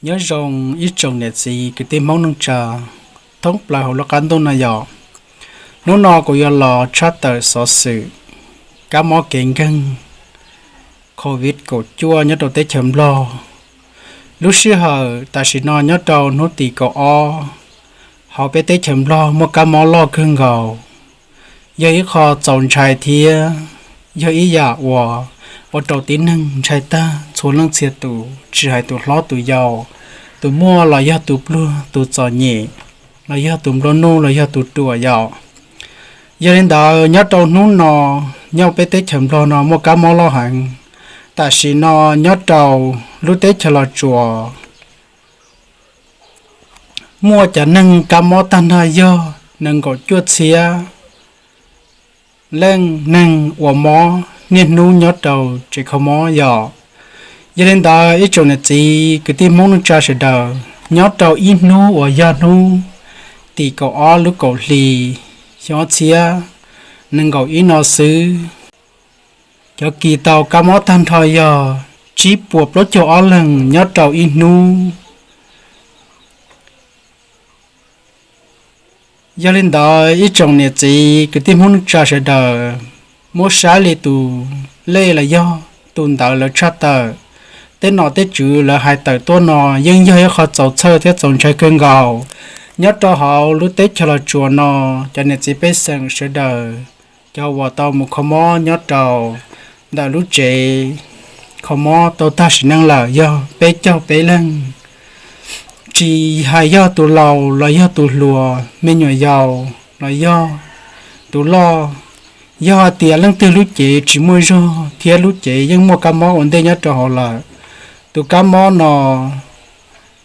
Nyob zoo ib tsoom niam txiv kwv tij Hmoob neej tsa thoob plaws hauv lub qab ntuj no yom. Hnub no kuv yuav los tshaj tawm xov xwm kab mob kev nkeeg COVID kaum cuaj nyob rau teb chaws Nplog. Lub sij hawm tam sim no nyob rau hnub tim kaum ob, hauv peb teb chaws Nplog muaj kab mob loj kawg nkaus, yog ib qho txaus ntshai thiab yog ib yam uas ua rau tib neeg ntshai tag txhua leej txhia tus, tsis hais tus hlob tus yau, tus muaj los yog tus pluag, tus txom nyem los yog tus nplua nuj los yog tus ruam yom. Yog li ntawd nyob rau hnub no, nyob peb teb chaws Nplog no muaj kab mob loj heev. Tam sim no nyob rau lub teb chaws Los Tsuas muaj cov neeg kab mob tag nrho yog nees nkaum cuaj txhiab leej neeg uas mob niaj hnub nyob rau tsev kho mob yom. Yog li ntawd ib tsoom niam txiv kwv tij Hmoob neej tsa sawv daws, nyob rau ib hnub uas yog hnub tim kaum ob lub kaum hli xyoo ob txhiab nees nkaum ib no xwb, cov kis tau kab mob tag nrho yog tsib puas plaub caug ob leeg nyob rau ib hnub. Yog li ntawd ib tsoom niam txiv kwv tij Hmoob neej tsa sawv daws, muab saib li tus lej los yog tus ntawv lawv tshaj tawm, tej nom tej tswv lawv hais tawm tuaj no yeej yog ib qho txaus txhawj thiab txaus ntshai kawg nkaus. Nyob rau hauv lub teb chaws Los Tsuas no, cov niam txiv pej xeem sawv daws, cov uas tau mus kho mob nyob rau ntawm lub tsev kho mob tau tag sim neej lawm yog peb caug peb leeg. Tsis hais yog tus laus los yog tus hluas, me nyuam yaus los yog tus loj, yog hais tias leej twg lub cev tsis muaj zog thiab lub cev yeej muaj kab mob ua ntej nyob rau hauv lawm, tus kab mob no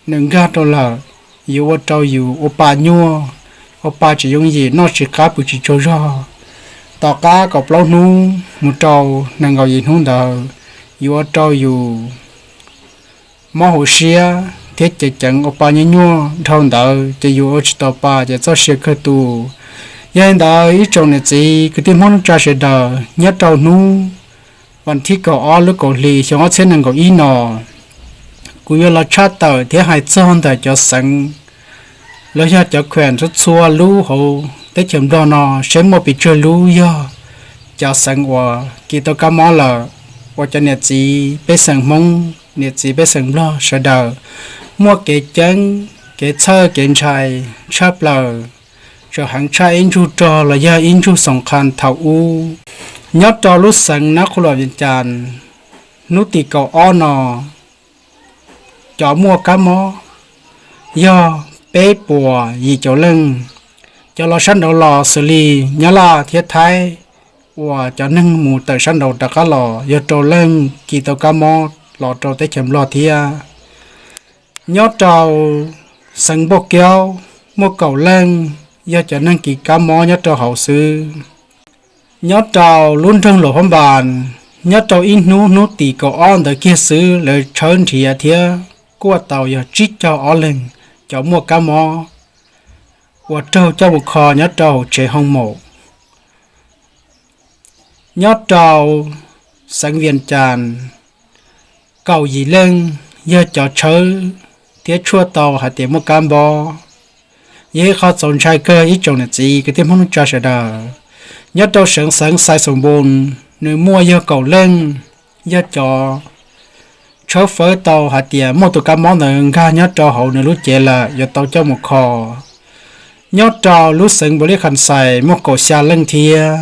nws nkag rau lawm, yuav ua rau yus ua pa nyuaj, ua pa tsis yooj yim, noj tsis qab pw tsis tsaug zog. Tom qab kaum plaub hnub mus rau nees nkaum yim hnub ntawd, yuav ua rau yus mob hauv siab thiab cev ceev ua pa nyuaj nyuaj. Dhau ntawd ces yus ua tsis tau pa ces txoj sia kawg tu. Yog li ntawd ib tsoom niam txiv kwv tij Hmoob neej tsa sawv daws, nyob rau hnub vas thib kaum ob lub kaum hli xyoo ob txhiab nees nkaum ib no, kuv yuav los tshaj tawm thiab hais txog ntawm cov xeev los yog cov khuam txhua txhua lub hauv teb chaws Nplog no seb muaj pes tsawg lub yog cov xeev uas kis tau kab mob lawm, uas cov niam txiv pej xeem Hmoob, niam txiv pej xeem Nplog sawv daws muaj kev ceeb, kev txhawj kev ntshai tshaj plaws, tseem heev tshaj ib ntsug rog los yog ib ntsug xoom qha thaum ub. Nyob rau lub xeev Nab Qhua Luam Vias Cas, hnub tim kaum ob no cov muaj kab mob yog peb puas yim caum leej. Cov los sab nraud los xws li Nyab Laj thiab Thaib, uas cov neeg mus tawm sab nraud rov qab los yog rau leej kis tau kab mob los rau teb chaws Nplog thiab. Nyob rau xeev Npauj Kaub muaj kaum leej yog cov neeg kis kab mob nyob rau hauv xwb. Nyob rau lub nroog Luam Phab Npas, nyob rau ib hnub hnub tim kaum ob ntawd kiag xwb lawv tshawb nrhiav thiab kuaj tau yog tsib caug ob leeg cov muaj kab mob uas raug coj mus kho nyob rau hauv tsev hoo maum. Nyob rau xeev Vias Cas, kaum yim leej yog cov tshawb thiab tshuaj tau hais tias muaj kab mob. Yog ib qho txaus ntshai kawg ib tsoom niam txiv kwv tij Hmoob neej tsa sawv daws. Nyob rau xeev Xais Xoom Npoos, nws muaj yog kaum leej yog cov tshawb fawb tau hais tias muaj tus kab mob ntawd nkag nyob rau hauv nws lub cev lawm yuav tau coj mus kho. Nyob rau lub xeev Npaus Lis Khas Xais muaj kaum xya leej thiab.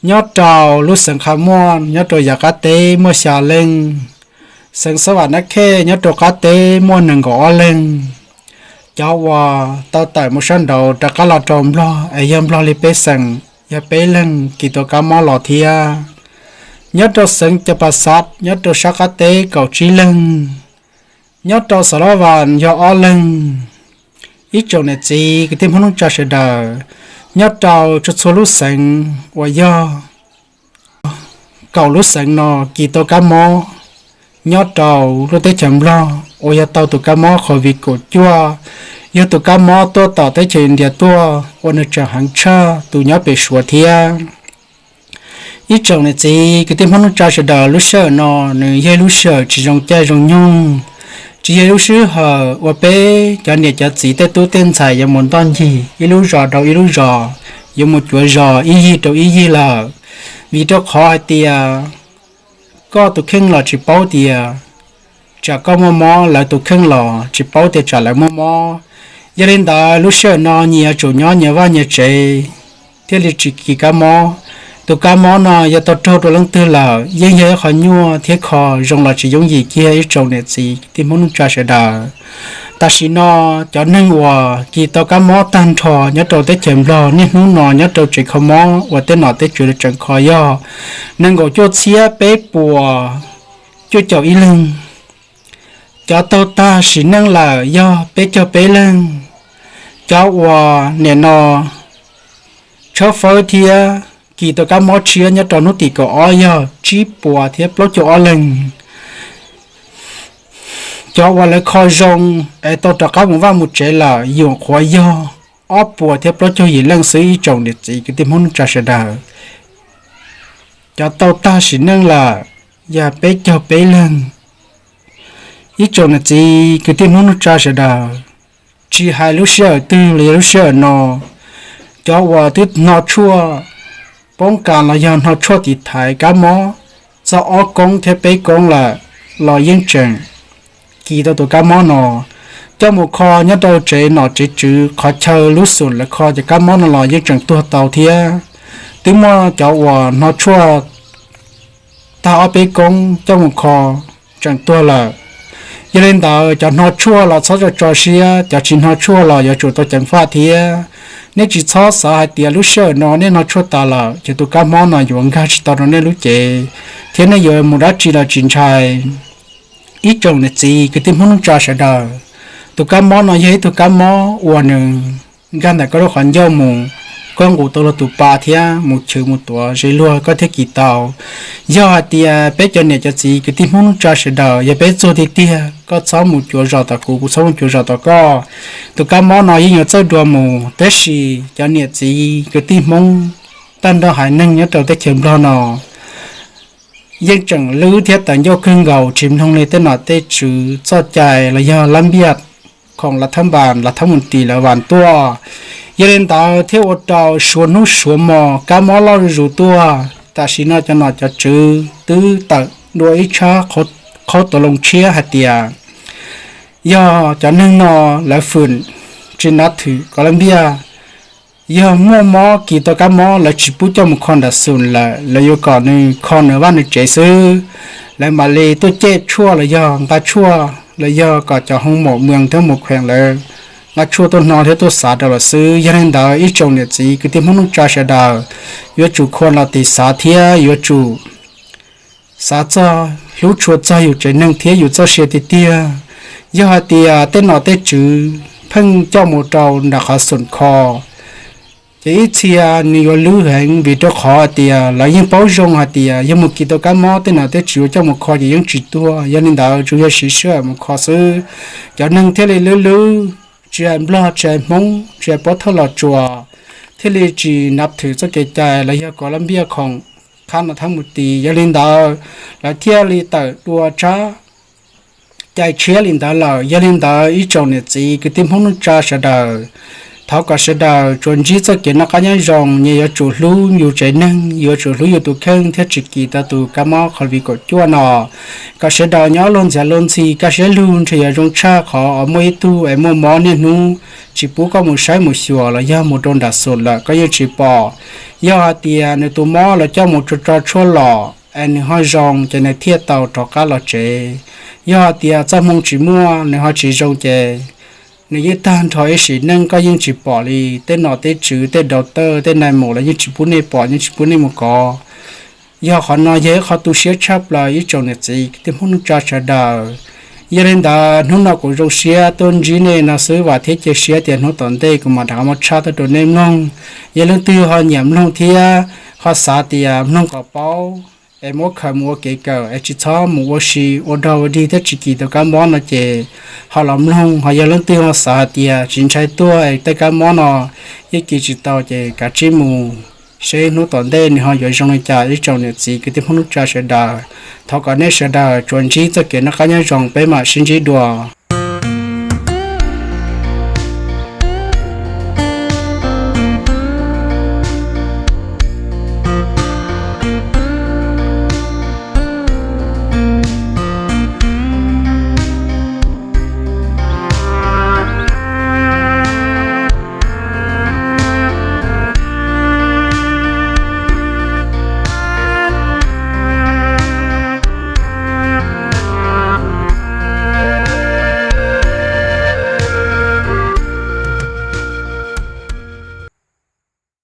Nyob rau lub xeev Qha Muaj nyob rau yav qab teb muaj xya leej. Xeev Xas Vas Nab Khej nyob rau qab teb muaj nees nkaum ob leeg. Cov uas tau tawm mus sab nraud rov qab los rau Nplog es yog Nplog li peb xeem, yog peb leeg kis tau kab mob los thiab. Nyob rau xeev Cas Pas Xav nyob rau sab qab teb kaum tsib leeg. Nyob rau Xas Las Vas yog ob leeg. Ib tsoom niam txiv kwv tij Hmoob neej tsa sawv daws, nyob rau txhua txhua lub xeev uas yog kaum lub xeev no kis tau kab mob nyob rau lub teb chaws Nplog uas yog tau tus kab mob COVID kaum cuaj, yog tus kab mob tuaj tom teb chaws India tuaj uas nws tseem heev tshaj tus nyob pem Suav thiab. Ib tsoom niam txiv kwv tij Hmoob neej tsa sawv daws, lub sij hawm no nws yog lub sij hawm tsis zoo caij zoo nyoog, Tsis yog lub sij hawm uas peb cov niam cov txiv tej tub tej ntxhais yuav mus ntoj ncig ib lub zos rau ib lub zos, yuav mus cuav zos ib yig rau ib yig lawm, vim rau qhov hais tias koj tus kheej los tsis paub tias tsam koj muaj mob, lawv tus kheej los tsis paub tias tsam lawv muaj mob. Yog li ntawd lub sij hawm no nyias yuav tsum nyob nyias vaj nyias tsev thiaj li tsis kis kab mob. Tus kab mob no yog tau raug rau leej twg lawm yeej yog ib qho nyuaj thiab kho zoo los tsis yooj yim kiag ib tsoom niam txiv kwv tij Hmoob neej tsa sawv daws. Tam sim no cov neeg uas kis tau kab mob tag nrho nyob rau teb chaws Nplog niaj hnub no nyob rau tsev kho mob uas tej nom tej tswv lawv tseem kho yog nees nkaum cuaj txhiab peb puas cuaj caum ib leeg. Cov taug tag sim neej lawm yog peb caug peb leeg. Cov uas nim no tshawb fawb thiab kis tau kab mob tshiab nyob rau hnub tim kaum ob yog tsib puas thiab plaub caug ob leeg. Cov uas lawv kho zoo es tau rov qab mus vaj mus tsev lawm yuam qhuav yog ob puas thiab plaub caug yim leej xwb ib tsoom niam txiv kwv tij Hmoob neej tsa sawv daws. Cov tau tag sim neej lawm yog peb caug peb leeg. Ib tsoom niam txiv kwv tij Hmoob neej tsa sawv daws, tsis hais lub sij hawm twg los yog lub sij hawm no, cov uas twb hno tshuaj poob kas los yog hno tshuaj tiv thaiv kab mob txog ob koob thiab peb koob lawm los yeej tseem kis tau tus kab mob no coj mus kho nyob rau tsev nom tsev tswv qhov chaw lub xum lawv kho cov kab mob no los yeej tseem tuag tau thiab. Twb muaj cov uas hno tshuaj tag ob peb koob coj mus kho tseem tuag lawm. Yog li ntawd cov hno tshuaj los txhob tso tso siab, cov tsis hno tshuaj los yuav tsum tau ceev faj thiab. Nej tsis txhob xav hais tias lub sij hawm no nej hno tshuaj tas lawm ces tus kab mob no yuav nkag tsis tau rau nej lub cev thiab nej yuav mus dab tsi los tsis ntshai. Ib tsoom niam txiv kwv tij Hmoob neej tsa sawv daws, tus kab mob no yog ib tug kab mob uas nws nkag ntawm koj lub qhov ncauj mus, koj nqus tau luag tus pa thiab mus chwv mus tuav ze luag koj thiaj kis tau. Yog hais tias peb cov niam cov txiv kwv tij Hmoob neej tsa sawv daws yog peb txuag tiag tiag, koj txhob mus cuav zos tom kuv, kuv txhob mus cuav zos tom koj, tus kab mob no yeej yuav txawj dua mus. Tab sis cov niam txiv kwv tij Hmoob tag nrho haiv neeg nyob rau teb chaws Nplog no yeej tseem lwb thiab tawv ncauj kawg nkaus tsis mloog li tej nom tej tswv txoj cai los yog lab npiaj khoom lav thab npas lav thab mus tis lawv vas tuaj. Yog li ntawd thiaj ua rau suav hnub suav hmo kab mob loj zuj zus tuaj. Tam sim no cov nom cov tswv twb tawm dua ib tsab qhau tau loo tshiab hais tias yog cov neeg no lawv fwm tsis nav thwm kov lab npiaj, yog muaj mob kis tau kab mob lawv tsis pub coj mus kho nram xum lawm, lawv yuav kom nws kho nws vaj nws tsev xwb. Lawv mam li tuaj cem tshuaj los yog nqa tshuaj los yog kom cov hoo maum mws thiab mus kheem lawv nqa tshuaj tuaj hno thiab tuaj xav rau lawm xwb. Yog li ntawd ib tsoom niam txiv kwv tij Hmoob neej tsa sawv daws yuav tsum khua los tis xav thiab yuav tsum xav txog hlub tshua txog yus tsev neeg thiab yus txoj sia tiag tiag. Yog hais tias tej nom tej tswv pheej coj mus rau nram qhov xum kho, ces ib txhia nws yuav lwb heev vim rau qhov hais tias lawv yeej paub zoo hais tias yog mus kis tau kab mob tej nom tej tswv yuav coj mus kho ces yeej tsis tuag. Yog li ntawd tsuas yog siv sij hawm mus kho xwb. Cov neeg thiaj li lwb lwb, tsis hais Nplog tsis hais Hmoob tsis hais Pob Thawj Los Tsuas, thiaj li tsis nav thwm txoj kev cai los yog kov lab npiaj khoom qhab no thab mus tis. Yog li ntawd lawv thiaj li tawm dua tsab cai tshiab li ntawd lawm. Yog li ntawd ib tsoom niam txiv kwv tij Hmoob neej tsa sawv daws, thov kom sawv daws tsuas ntsib txoj kev noj qab nyob zoo, nyias yuav tsum hlub yus tsev neeg, yuav tsum hlub yus tus kheej thiab tsis kis tau tus kab mob COVID kaum cuaj no. Kom sawv daws nyob luag ntxhi luag ntxhi, kaj siab lug ntshe yuav zoo tshaj qhov uas muaj ib tug es muaj mob niaj hnub tsis pub koj mus saib mus xyuas los yog mus rau nram xum lawm koj yeej tsis pom. Yog hais tias nws tus mob los coj mus tso tso tshuaj los es nws ho zoo ces nws thiaj tau rov qab los tsev. Yog hais tias txoj hmoo tsis muaj nws ho tsis zoo ces nws yeej tag nrho ib sim neej koj yeej tsis pom li. Tej nom tej tswv tej daus tawj tej nai maum los yeej tsis pub nej pom yeej tsis pub nej mus kov. Yog qhov no yog ib qho tu siab tshaj plaws ib tsoom niam txiv kwv tij Hmoob neej tsa sawv daws. Yog li ntawd hnub no kuv zoo siab tuaj ntsib nej no xwb, vam thiab cia siab tias hnub tom ntej kuv mam rov qab muab tshaj tuaj rau nej mloog. Yog leej twg ho nyiam mloog thiab ho xav tias mloog kom paub es muab khaws mus ua kev kawm es tsis txhob mus ua si ua dog ua dig thiab tsis kis tau kab mob no ces ho los mloog. Ho yog leej twg ho xav hais tias tsis ntshai tuag es tej kab mob no yeej kis tsis tau ces kav tsij mus seb hnub tom ntej nws ho yuav zoo li cas ib tsoom niam txiv kwv tij Hmoob neej tsa sawv daws. Thov kom nej sawv daws tsuas ntsib txoj kev noj qab nyob zoo, peb mam sib ntsib dua.